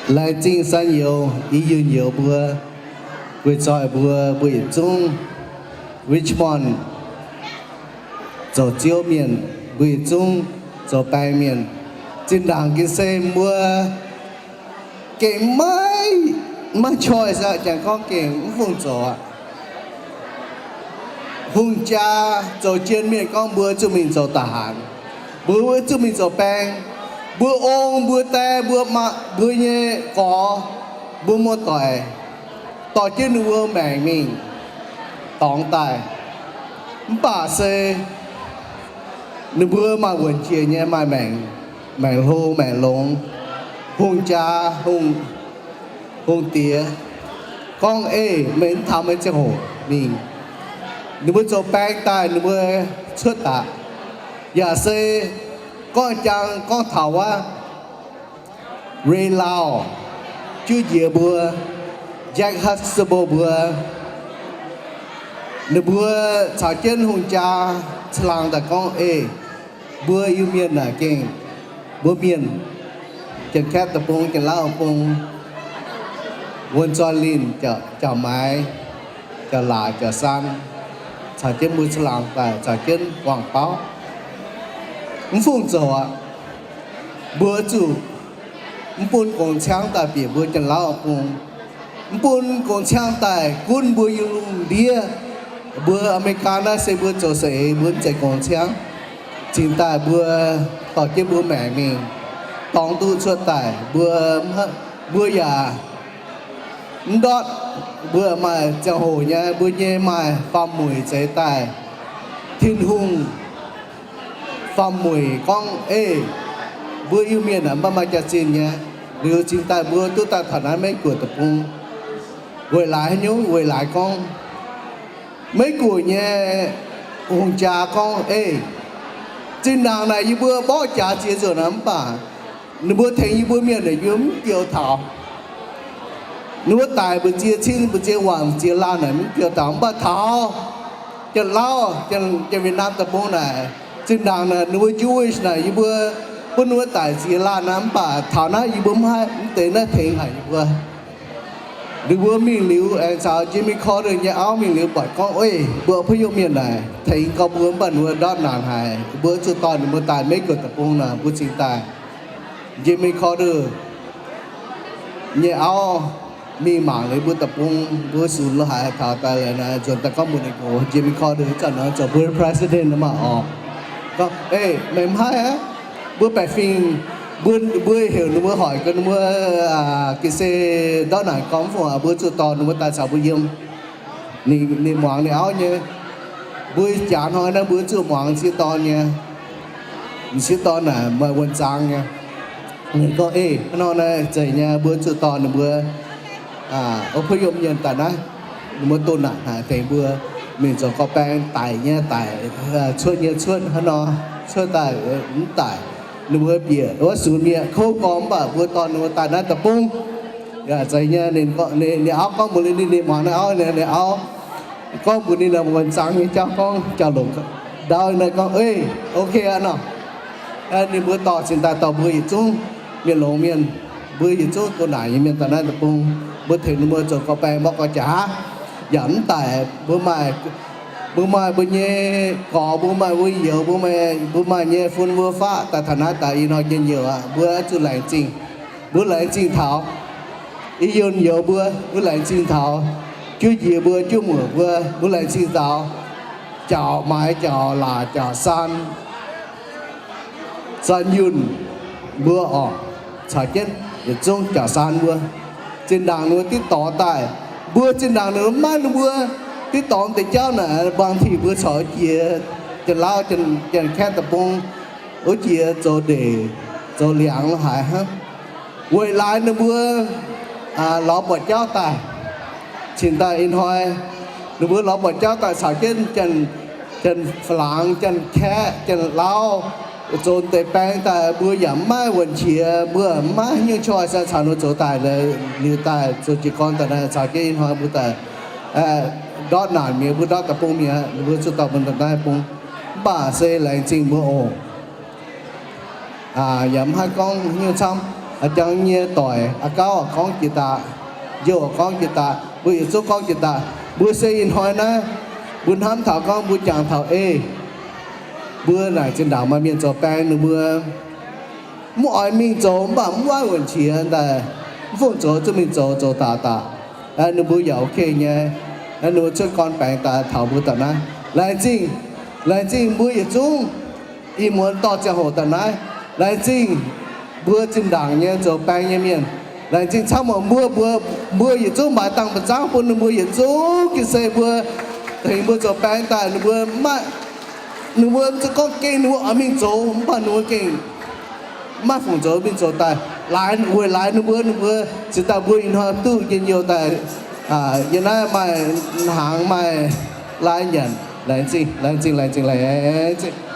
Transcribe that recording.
Laengz zingh San Youz, I Yunh Youz mbuo, guei zoih mbuo, mbuo yietc zungv Richmond zoux Ziouv mienh, mbuo yietc zungv zoux baeng mienh. Zinh ndaangc gengh se mbuo gengh maiv, maiv choice aqv, janx gorngv gengh mv fungc zoux aqv. Hungh jaa zoux jien mienh gorngv mbuo zuqc mingh zoux da'haanx, mbuo zuqc mingh zoux baeng, mbuo ong, mbuo die, mbuo maa, mbuo nyei gorx, mbuo muoz-doic, dorh jienv ninh mbuo maengc mingh dorngx daaih. Mv baac se ninh mbuo maaih wuonc jiex nyei, maaih maengc, maengc hlo maengc longx. Hungh jaa, hungh, hungh diex gorngv, Ei, meih mv taux meih ziangh hoc mingh. Ninh mbuo zoux baeng daaih, ninh mbuo cuotv daaih. Yaac se gorngv jang gorngv taux wuov Ray Lau, juov njiec mbuo, Jack Huxtable mbuo, ninh mbuo caux jienv hungh jaa caangh laangh daaih gorngv, Ei, mbuo Iu-Mienh naaic gengh, mbuo mienh, Janx-Kaeqv deic-bung, Janx-Lauv deic-bung, Wuonh Zoih Linh, Jauv Maaiz, Jauv Laac, Jauv Saan, caux jienv mbuo caangh laangh daaih, caux jienv wangc bauv, mv fungc zoux aqv. Mbuo zuqc mv bun gongx ciangv daaih bieqc mbuo Janx-Lauv deic-bung, mv bun gongx ciangv daaih gunv mbuo yiem lungh ndiev. Mbuo Aa^me^li^gaa naaiv se mbuo zoux saeng-eix, mbuo mv zeiz gongx ciangv. Cingx daaih mbuo dorh jienv mbuo maengc mingh dorng duqv cuotv daaih, mbuo, mbuo yaac mv ndortv, mbuo maaih ziangh hoc nyei, mbuo nyei maaih faam-mueic zeix daaih. Tin-Hungh faam-mueic gorngv, Ei, mbuo Iu-Mienh aah, mv baac maaih jaax-zinh nyei. Liuz cingx daaih mbuo duqv daaih taux naaiv Meiv Guoqv deic-bung. Weic laaix haaix nyungc? Weic laaix gorngv Meiv Guoqv nyei hungh jaa gorngv, Ei, zinh ndaangc naaic yie mbuo mborqv jaax ziex nzunc aqv, mv baac ninh mbuo tengx yie mbuo mienh naaic yie mv diou taux. Ninh mbuo daic mbu'ziex cin, mbu'ziex waanc, ziex laanh naaic mv diou taux, mv baac taux Janx-Lauv, Janx-Wietc Naamh deic-bung naaic, zinh ndaangc naaic ninh mbuo Jewish naaic yie mbuo bun ninh mbuo daic ziex laanh aqv, mv baac taux naaiv yie mbuo mv haih, mv deix naaiv tengx haic yie mbuo. Ninh mbuo mingh liuz aengx caux Jimmy Carter nyei auv mingh liuz buatc gorngv, Ov, mbuo อพยพ mienh naaic tengx gau mbuo, mv baac ninh mbuo ndortv naanc haic, mbuo zuqc dorh ninh mbuo daaih Meiv Guoqv deic-bung naaic, mbuo cingx daaih. Jimmy Carter nyei auv mingh mangc liuz mbuo deic-bung, mbuo sunx lo haaix taux daaih liuz naaic, nzuonx daaih gorngv mbuox ninh gox, Jimmy Carter zanc naaic zoux mbuo president maah oc. Gorngv, Ei, meih mv haih aqv. Mbuo baeqc fingx, mbuo, mbuo heuc ninh mbuo hoic gau ninh mbuo, ga'sie ndortv naanc gorngv mv fungc, mbuo zuqc dorh ninh mbuo daaih caux mbuo yiem. Ninh, ninh muangx ninh auv nyei. Mbuo jaax hnoi naaiv mbuo zuqc muangx sieqv dorn nyei. M'sieqv dorn naaic maaih wuonh zaangc nyei. Ninh gorngv, Ei, hnoi naaiv zeiz nyei, mbuo zuqc dorh ninh mbuo อพยพ mienh daaih naaiv, ninh mbuo doh naanc haic, tengx mbuo mingh zoux gorqv-baeng, daic nyei daic, cuotv nyei cuotv, hnangv nor cuotv daaih mv daic. Ninh mbuo bieqc wuov sunx mi'aqv, kouv gorngv, mv baac mbuo dorh ninh mbuo daaih naaiv deic-bung. Yaac zeiz nyei, ninh, ninh auv gorngv mbuox ninh, ninh muangx ninh auv, ninh auv gorngv mbuox ninh wuonh zaangc nyei jauv gorngv jauv-longc ndau naaiv gorngv, Ei, ok aqv nor. Ninh mbuo dorh cingx daaih dorh mbuo yietc zungv mienh longx mienh, mbuo yietc zungv doh naanc nyei mienh daaih naaiv deic-bung. Mbuo tengx ninh mbuo zoux gorqv-baeng mborqv gorqv-jaax, yaac mv daic. Mbuo maaih, mbuo maaih mbuo nyei gorx, mbuo maaih mbuo youz, mbuo maaih, mbuo maaih nyei fun mbuo faqv daaih taux naaiv daaih ih hnoi njien-youh aqv. Mbuo zuqc laengz zingh. Mbuo laengz zingh taux I Yunh youz mbuo, mbuo laengz zingh taux juov njiec mbuo, juov muoc mbuo, mbuo laengz zingh taux Jauv Maaiz, Jauv Laac, Jauv Saan, Saan Yunh mbuo oc, caux jienv yietc zungv Jauv Saan mbuo. Zinh ndaangc ninh mbuo diqv dorh daaih, mbuo zinh ndaangc ninh mbuo maiv, ninh mbuo diqv dorh deix jauv naaic, bangc tiqc mbuo corc jiex Janx-Lauv, Janx-Kaeqv deic-bung, wuov jiex zoux ndeic, zoux liangx lo haaix hnangv. Weic laaix ninh mbuo lorz buatc jauv daaih, cingx daaih ih hnoi ninh mbuo lorz buatc jauv daaih caux jienv Janx-Faalaangx, Janx-Kaeqv, Janx-Lauv zoux deix baeng daaih, mbuo yaac mv maaih wuonh qiex, mbuo mv maaih haaix nyungc choice caux ninh mbuo zoux daaih, liuz daaih zoux jiez gorn daaih naaiv caux jienv ih hnoi mbuo daaih ndortv naanc mi'aqv, mbuo ndortv deic-bung mi'aqv, ninh mbuo zuqc dorh mbuo daaih naaiv bung. Mv baac se laengz zingh mbuo oc. Yaac mv haih gorngv haaix nyungc camv. A'jangv nyei doic, a'gauv gorngv jiex daaih, njoux gorngv jiex daaih, mbuo yietc zungv gorngv jiex daaih. Mbuo se ih hnoi naaiv, mbuo hnamv taux gorngv mbuo jangx taux ei, mbuo naaic zinh ndaangc maaih mienh zoux baeng ninh mbuo mv oix mingh zoux mv baac mv waaiv wuonc qiex daaih, mv fungc zoux zuqc mingh zoux, zoux daaih daaih, ninh mbuo yaac ok nyei. Ninh mbuo cuotv gorn baengx daaih taux mbuo daaih naaiv. Laengz zingh, laengz zingh mbuo yietc zungv ih muonz dorh ziangh hoc daaih naaiv. Laengz zingh mbuo zinh ndaangc nyei zoux baeng nyei mienh. Laengz zingh camv oc. Mbuo, mbuo, mbuo yietc zungv maaiz dangh ba'zangv bun ninh mbuo yietc zungv gin se mbuo, tengx mbuo zoux baeng daaih ninh mbuo maiv, ninh mbuo mv zuqc gorngv gengh ninh mbuo oix mingh zoux mv baac ninh mbuo gengh maiv fungc zoux mingh zoux daaih. Laaix weic laaix ninh mbuo, ninh mbuo cingx daaih mbuo ih hnoi duqv njien-youh daaih, yiem naaiv maaih hnaangx maaih lai nyanc. Laengz zingh, laengz zingh, laengz zingh, laengz zingh.